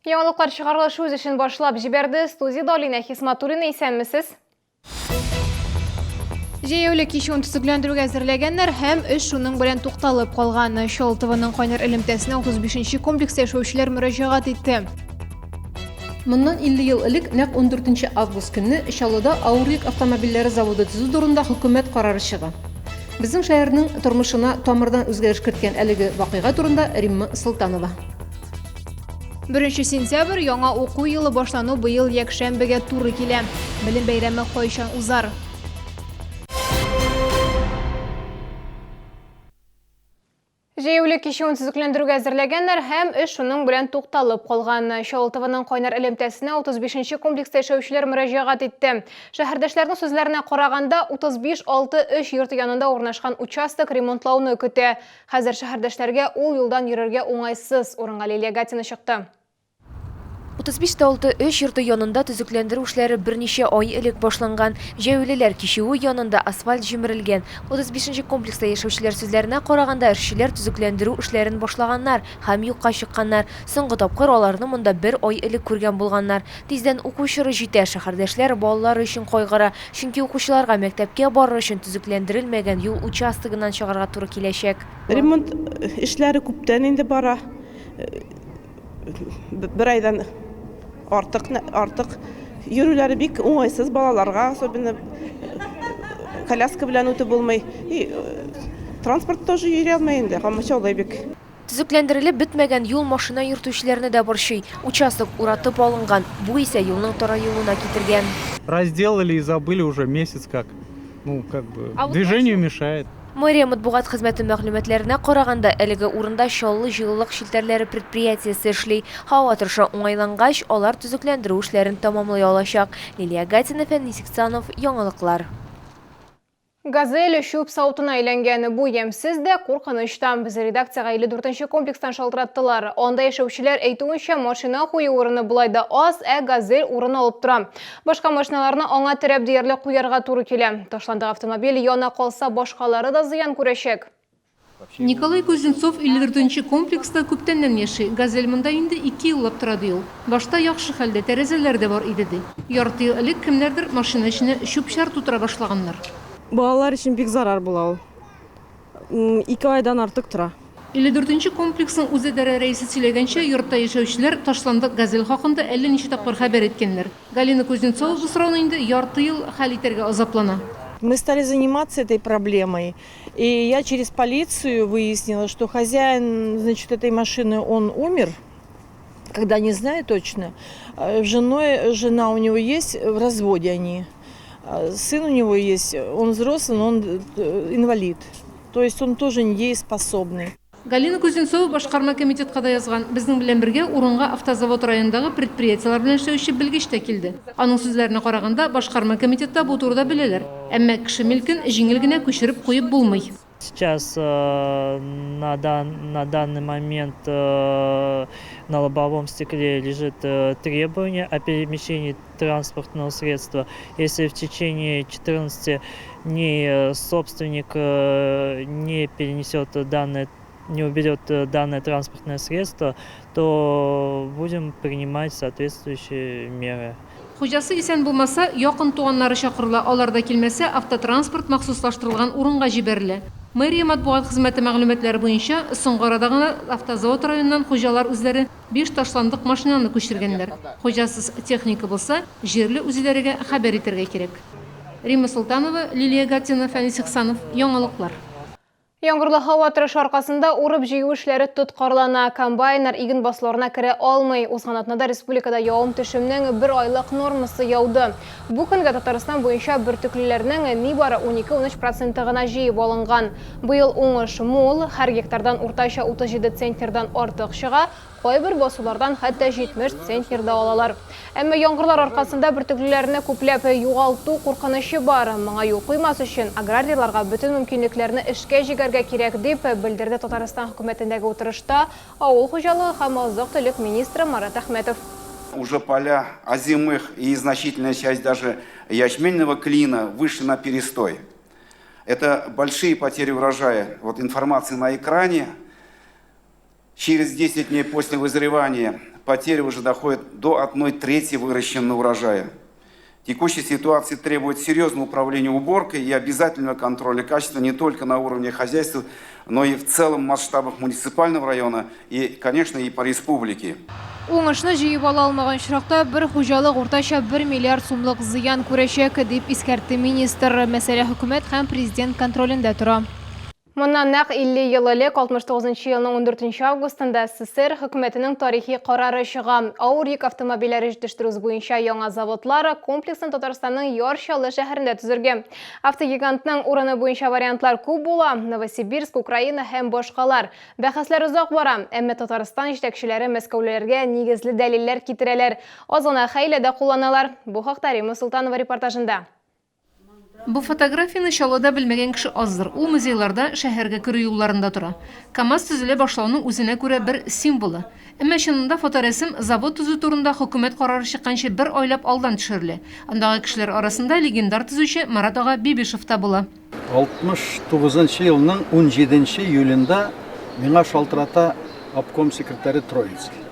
Яңалыклар чыгарылышы үз эшен башлап җибәрде. Студиядә Алинә Хисматуллина, исәнмесез. Җәяүле кичүен төзекләндерүгә әзерләгәннәр һәм эш шуның белән тукталып калган. Чалтывының кайнар элемтәсенә 35 нче комплекста яшәүчеләр мөрәҗәгать итте. Моннан 50 ел элек, нәкъ 14 август көнне Чаллыда авыр йөк автомобильләре заводы төзү турында хөкүмәт карары чыга. Безнең шәһәрнең тормышына тамырдан үзгәреш керткән әлеге вакыйга турында Римма Солтанова. Беренче сентябрь яңа уку елы башлану быел якшәмбегә туры килә. Белем бәйрәме кайчан узар? Җәяүле кичүен төзекләндерүгә әзерләгәннәр һәм эш шуның белән тукталып калган. Чаллы-ТВның кайнар элемтәсенә 35 нче комплекста яшәүчеләр мөрәҗәгать итте. Шәһәрдәшләрнең сүзләренә караганда, 35 6 3 йорты янында урнашкан участок ремонтлауны көтә. Хәзер шәһәрдәшләргә ул юлдан йөрергә уңайсыз, урынга Лилия Гатина чыкты. 35 тә 6 3 йорты янында төзекләндерү эшләре берничә ай элек башланган. Җәяүлеләр кичүе янында асфальт җимерелгән. 35 нче комплекста яшәүчеләр сүзләренә караганда, эшчеләр төзекләндерү эшләрен башлаганнар һәм юкка чыкканнар. Соңгы тапкыр аларны монда бер ай элек күргән булганнар. Тиздән уку чоры җитә, шәһәрдәшләр балалары өчен кайгыра. Чөнки укучыларга мәктәпкә барыр өчен төзекләндерелмәгән юл участогыннан чыгарга туры киләчәк. Ремонт эшләре күптән инде бара. Бер айдан артык, артык. Йөрүләре бик уңайсыз балаларга, особенно коляска белән үтеп булмый. И транспорт тоже йөри алмый инде, комачаулый бик. Төзекләндерелеп бетмәгән юл машина йөртүчеләрне дә борчый. Участок уратып алынган, бу исә юлның тараюына китергән. Разделали и забыли уже месяц как. Ну, как бы, а движению мешает. Мэрия матбугат хезмәте мәгълүматларына караганда, әлеге урында Чаллы җылылык челтәрләре предприятиесе эшли. Һава торышы уңайлангач, алар төзекләндерү эшләрен тәмамлый алачак. Лилия Гатина, Фәнис Ихсанов, Яңалыклар. Газель чүп савытына әйләнгән. Бу ямьсез дә, куркыныч та. Без редакциягә 54 нче комплекстан шалтыраттылар. Анда яшәүчеләр әйтүенчә, машина кую урыны болай да аз, ә Газель урын алып тора. Башка машиналарны аңа терәп диярлек куярга туры килә. Ташландык автомобиль яна калса, башкалары да зыян күрәчәк. Николай Кузнецов 54 нче комплекста күптәннән яши. Газель монда инде ике еллап тора, ди ул. Башта яхшы хәлдә, тәрәзәләре дә бар иде, ди. Ярты ел элек кемнәрдер машина эченә чүп-чар тутыра башлаганнар. Балалар өчен бик зарар була ул. Ике айдан артык тора. 54 нче комплексның үзидарә рәисе сөйләгәнчә, йортта яшәүчеләр ташландык Газель хакында әллә ничә тапкыр хәбәр иткәннәр. Галина Кузнецова бу сорауны инде ярты ел хәл итәргә азаплана. Мы стали заниматься этой проблемой. И я через полицию выяснила, что хозяин, значит, этой машины, он умер, когда не знаю точно. Женой, жена у него есть, в разводе они. Сын у него есть, он взрослый, но он инвалид. То есть он тоже недееспособный. Галина Кузнецова башкарма комитетка да язган. Безнең белән бергә урынга Автозавод районындагы предприятиеләр белән эшләүче белгеч тә килде. Аның сүзләренә караганда, башкарма комитетта бу турыда беләләр. Әмма кеше милкен җиңел генә күчереп куеп булмый. Сейчас на на данный момент на лобовом стекле лежит требование о перемещении транспортного средства. Если в течение 14 дней собственник не перенесет данное не уберет данное транспортное средство, то будем принимать соответствующие меры. Хуҗасы исән булмаса, якын туганнары чакырыла, алар да килмәсә, автотранспорт махсуслаштырылган урынга җибәрелә. Мэрия матбугат хезмәте мәгълүматлары буенча, соңгы арада гына Автозавод районыннан хуҗалар үзләре биш ташландык машинаны күчергәннәр. Хуҗасыз техника булса, җирле үзидарәгә хәбәр итәргә кирәк. Римма Солтанова, Лилия Гатина, Фәнис Ихсанов, Яңалыклар. Яңгырлы һава торышы аркасында урып-җыю эшләре тоткарлана. Комбайннар иген басуларына керә алмый. Узган атнада республикада явым-төшемнең бер айлык нормасы яуды. Бу көнгә Татарстан буенча бөртеклеләрнең нибары 12-13 проценты гына җыеп алынган. Быел уңыш мул, һәр гектардан уртача 37 центнердан артык чыга, Кайбер басулардан хәтта 70 центнер да алалар. Әмма яңгырлар аркасында бөртеклеләрне күпләп югалту куркынычы бар. Моңа юл куймас өчен, аграрийларга бөтен мөмкинлекләрне эшкә җигәргә кирәк, дип белдерде Татарстан Хөкүмәтендәге утырышта авыл хуҗалыгы һәм азык-төлек министры Марат Әхмәтов. Уже поля озимых и значительная часть даже ячменного клина вышли на перестой. Это большие потери урожая. Вот информация на экране. Через 10 дней после вызревания Потери уже доходят до 1/3 выращенного урожая. Текущая ситуация требует серьезного управления уборкой и обязательного контроля качества не только на уровне хозяйства, но и в целом масштабах муниципального района и, конечно, и по республике. Уңышны җыеп ала алмаган очракта бер хуҗалык уртача бер миллиард сумлык зыян күрәчәк, дип искәртте министр. Мәсьәлә хөкүмәт һәм президент контролендә тора. Моннан нәкъ 50 ел элек, 69 нчы елның 14 нче августында СССР хөкүмәтенең тарихи карары чыга. Авыр йөк автомобильләре җитештерү буенча яңа заводлар комплексын Татарстанның Яр Чаллы шәһәрендә төзергә. Автогигантның урыны буенча вариантлар күп була, Новосибирск, Украина һәм башкалар. Бәхәсләр озак бара, әмма Татарстан җитәкчеләре мәскәүлеләргә нигезле дәлилләр китерәләр, аз гына хәйлә дә кулланалар. Бу хакта Римма Солтанова репортажында. Бу фотографияне Чаллыда белмәгән кеше аздыр. Ул музейларда, шәһәргә керү юлларында тора. КАМАЗ төзелә башлауның үзенә күрә бер символы. Әмма чынында фоторәсем завод төзү турында хөкүмәт карары чыкканчы бер айлап алдан төшерелә. Андагы кешеләр арасында легендар төзүче Марат ага Бибишев та була. 69 нчы елның унҗиденче июлендә миңа шалтырата обком секретаре Троицкий.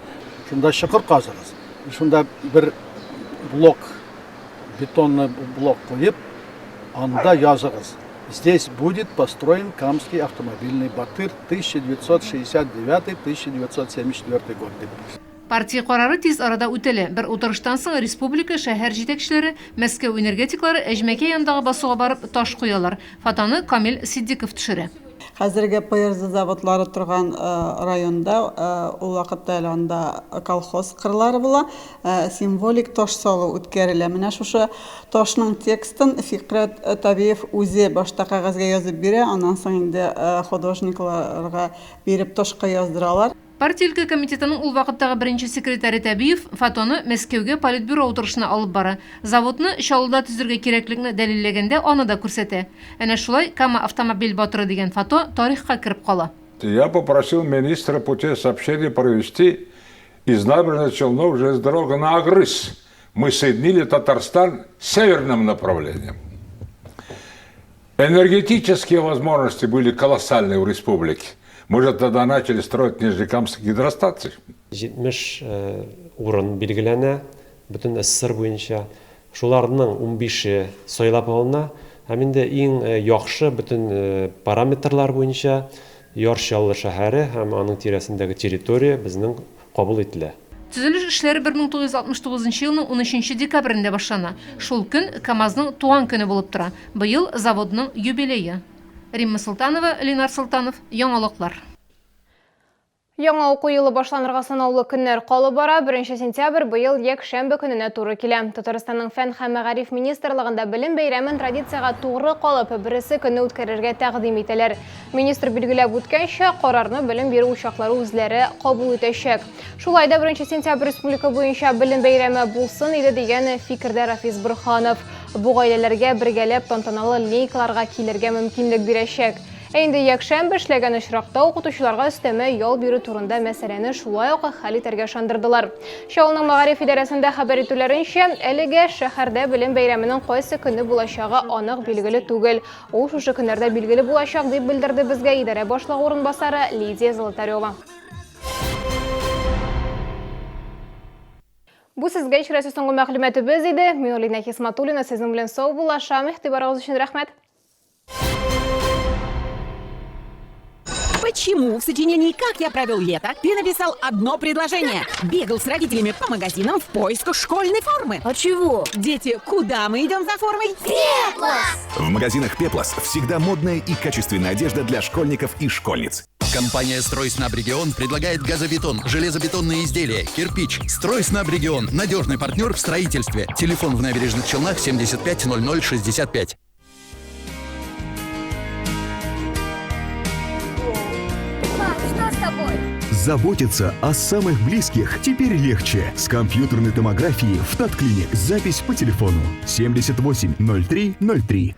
Шунда чокыр казыгыз. Шунда бер блок бетонный блок куеп, анда языгыз. Здесь будет построен Камский автомобильный батыр 1969-1974 год дип. Партия карары тиз арада үтәлә. Бер утырыштан соң республика, шәһәр җитәкчеләре, Мәскәү энергетиклары Әҗмәкәй янындагы басуга барып таш коялар. Фотоны Камил Ситдиков төшерә. Хәзерге ПРЗ заводлары торган районда, ул вакытта әле анда колхоз кырлары була, символик таш салу үткәрелә. Менә шушы ташның текстын Фикрәт Табиев үзе башта кәгазьгә язып бирә, аннан соң инде художникларга биреп ташка яздыралар. Партия өлкә комитетының ул вакыттагы беренче секретаре Тәбиев фотоны Мәскәүгә Политбюро утырышына алып бара. Заводны Чаллыда төзергә кирәклекне дәлилләгәндә аны да күрсәтә. Әнә шулай Кама автомобиль батыры дигән фото тарихка кереп кала. Я попросил министра путей сообщения провести из Набережных Челнов железнодорогу на Агрыз. Мы соединили Татарстан с северным направлением. Энергетические возможности были колоссальные у республики. Мы же тогда начали строить Нижнекамск гидростанции. 70 урын билгеләнә бөтен СССР буенча. Шуларның унбише сайлап алына һәм инде иң яхшы бөтен параметрлар буенча Яр Чаллы шәһәре һәм аның тирәсендәге территория безнең кабул ителә. Төзелеш эшләре 1969 нчы елның унөченче декабрендә башлана. Шул көн КАМАЗның туган көне булып тора. Быел заводның юбилее. Римма Солтанова, Ленар Солтанов, Яңалыклар. Яңа уку елы башланырга санаулы көннәр калып бара. Беренче сентябрь быел якшәмбе көненә туры килә. Татарстанның Фән һәм мәгариф министрлыгында белем бәйрәмен традициягә тугры калып, бересе көнне үткәрергә тәкъдим итәләр. Министр билгеләп үткәнчә, карарны белем бирү учаклары үзләре кабул итәчәк. Шулай да беренче сентябрь республика буенча белем бәйрәме булсын иде дигән фикердә Рафис Борһанов. Бу гаиләләргә бергәләп тантаналы линейкаларга килергә мөмкинлек бирәчәк. Ә инде якшәмбе эшләгән очракта укытучыларга өстәмә ял бирү турында мәсьәләне шулай ук хәл итәргә ышандырдылар. Чаллының мәгариф идарәсендә хәбәр итүләренчә, әлегә шәһәрдә белем бәйрәменең кайсы көнне булачагы анык билгеле түгел. Ул шушы көннәрдә билгеле булачак, дип белдерде безгә идарә башлыгы урынбасары Лидия Золотарева. Бу сезгә ишрәсе соңгы мәгълүматыбыз иде. Мин Алина Хисматуллина сезнең белән саубуллашам. Игътибарыгыз өчен рәхмәт. Почему в сочинении «Как я провел лето» ты написал одно предложение? Бегал с родителями по магазинам в поисках школьной формы. А чего? Дети, куда мы идем за формой? Пеплос! В магазинах Пеплос всегда модная и качественная одежда для школьников и школьниц. Компания «Стройснабрегион» предлагает газобетон, железобетонные изделия, кирпич. «Стройснабрегион» – надежный партнер в строительстве. Телефон в Набережных Челнах 75 00 65. Заботиться о самых близких теперь легче. С компьютерной томографией в Татклиник. Запись по телефону 78 03 03.